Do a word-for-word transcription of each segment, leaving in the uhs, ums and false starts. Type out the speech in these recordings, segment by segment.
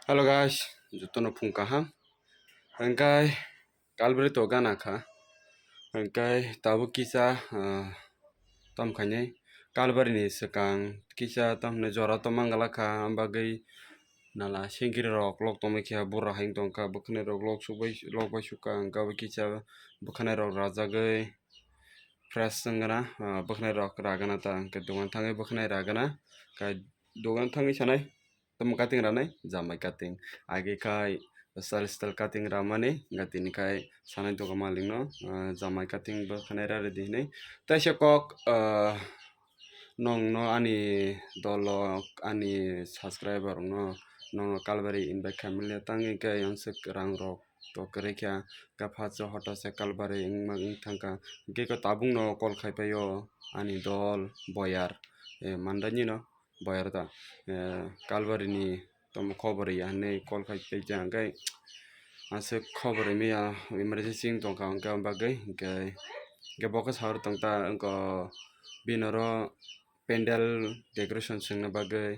Hello guys, jotono phung kaham. Hwnkhe Kalbari to gana kha. Hwnkhe tabuk kisa, ah, tom khainai Kalbari ni swkang kisa tom hinwi jora to mangala kha, am bagwi nala sengkiri rok lok tongwi khe bura hai tongkha, bwkhwnai rok lok sukbai, lok bai sukha, hwnkhe abo kisa bwkhwnai rok rajagwi fresh wngana, ah, bwkhwnai rok ragana ta, hwnkhe dogan thangwi bwkhwnai ragana, kai dogan thangwi sanai. Tamo cutting ranai, jamai cutting. Agi khai style style cutting ramani, ga tini khai sanai doga malikno, ah, jamai cutting bo khanai ra ready hinwi. Taisa kok, ah, nongno ani dolok, ani subscriber rokno, nongno Kalbari invite khaimani tangwi khe yang se rang rok to kwrwi kha, kha phatsa hotase Kalbari wngma wng thangkha. Hwnkhe khe tabukno call khai paio ani dol boyar, eh, mandainino. Boyar ta, eh, Kalbari ni tamo khobor ya hinwi call khai tei hwnkhe aswk khobor ya emergency wng tongkha hwnkhe, aboni bagwi hwnkhe, hwnkhe bo khe sahor tongta wngkha bini oro pandal decoration swngna bagwi,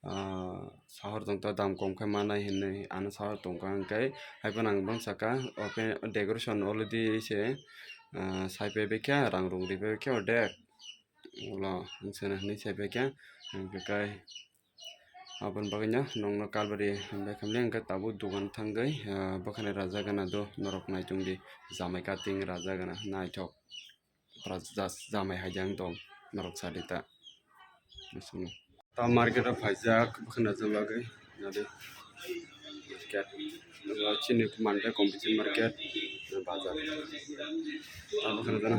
ah, sahor tongta dam kom khe manai hinwi ano sahor tongkha hwnkhe, haiphano ang bono sakha o decoration already se, ah, sai paibaikha, rang rung ribaikha ordek. Ulo wngse hinwi sai paikha, hwnkhe kai aboni bagwino nongno Kalbari hambai khamli hwnkhe tabuk dogan thangwi, ah, bwkhwnai rajagana do norok naitung di, jamai cutting rajagana naithok, ras-, jas-, jamai hai jang tong norok sadi ta. Ta market o phaijak bwkhwnajak bagwi nadi. Market. Oro chini mande competition market, bazar. Abo kheno jana.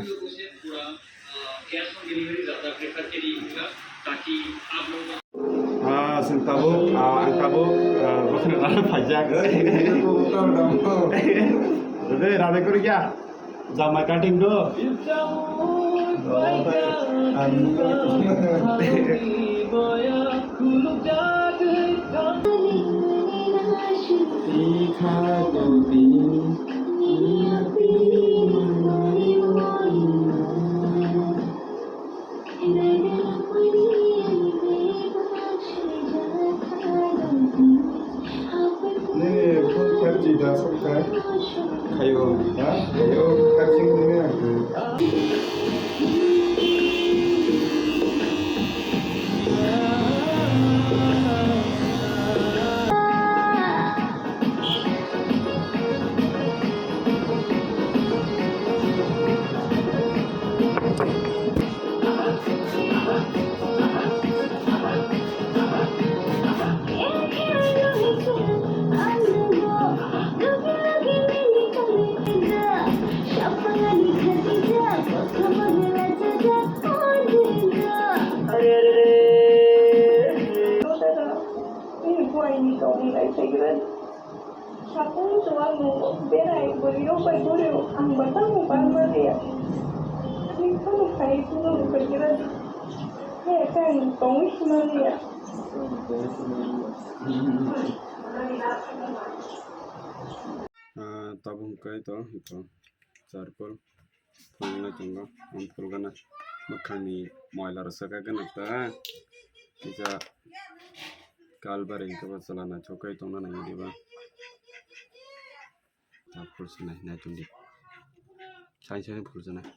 Ah, sing tabuk, ah, ang tabuk, ah, bwkhwnajak phaijak. Dede, rade kuri kya? Jamai cutting do. Nini phone five G da sok kha? Khayo. Ha? Khayo, five G nini ang. Sapung chuwak nungo berai bwrwirok bai bwrwirok ang ba tamo barma liya. Ani kheno khai phano rwkha kira di. Khe khe ang tongwi sima liya. Ah, tabuk hwnkhe to, to charcoal. Phunuknai tongo, phunukgana mwkhangni moila rwchap khe gana ta. Kisa Kalbari hwnkhe bo chwla naithok khe tongna nangya diba. Ta phulswnai, naitongdi. Saini saini phulswnai.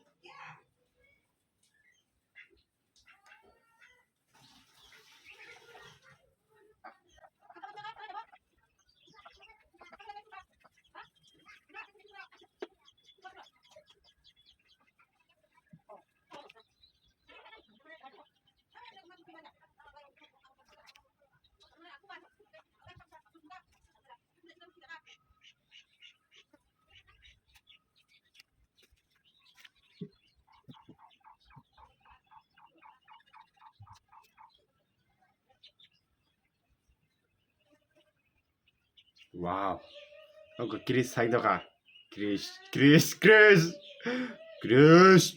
Wow. Oke, Chris sai doka. Chris, Chris, Chris. Chris.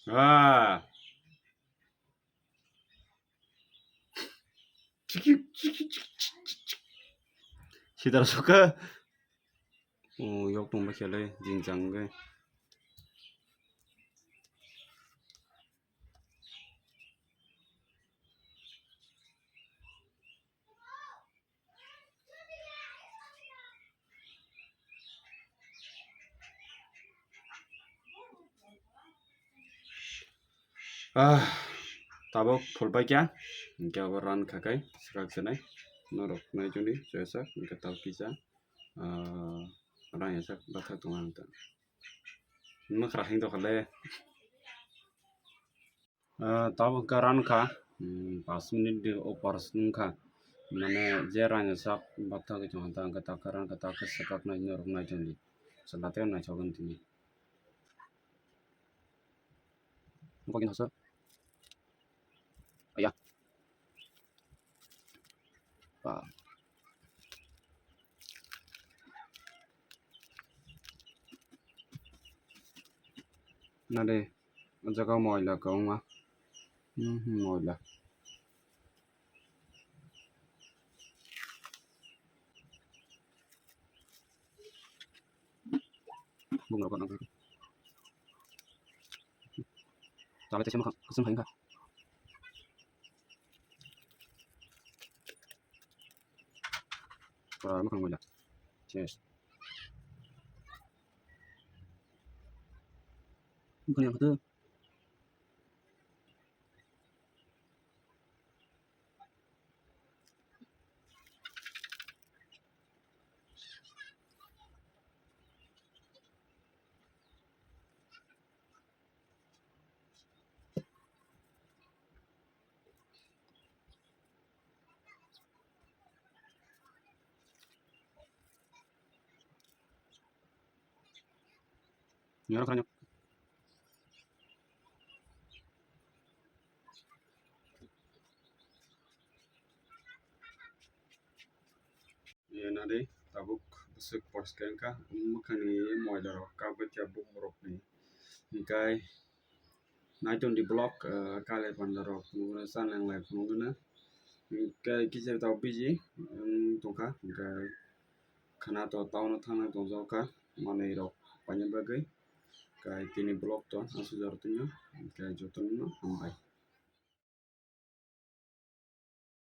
Ah. Sidar suka. Oh, yok tong ba khelai jingjang ge. Ah, tabuk phulpai kha, hinkhe abo run kha khai swkak se nai, norok nai chwng di choyasak, hinkhe tabuk kisa, ah, rang yasak bathak tongo ang ta. Mwkhra hing tokha le. Ah, tabuk khe run kha, hmm, pash minute de opor wngkha, mane je rang yasak bathak tongkha ta, hinkhe tabuk khe run kha, tabuk khe swkak nai norok nai chwng di, chwla tei naithok wng tini. Nokni hasa. Aya. Pa. Nade, o jaga moila kwbangma. Hmm, hmm, moila. Bung rok nang. Chala tei se mwkhang kwchwng hai wngkha. Pura mwkhang moila. Yes. Mwkhang yang khe. Nyoro khana nyok. Ye nadi tabuk bwswk porske wngkha, mwkhangni moila rok kabwi khe bumung rokni. Hinkhe naiton di vlog, ah, kale panda rok phunukgwna, channel lai phunukgwna. Hinkhe kisa tabuk busy wng tongkha, hinkhe khana to town o thangna tongjakha manwi rok paina bagwi. Hinkhe tini vlog to aswk jora tongya, hinkhe jotono hambai.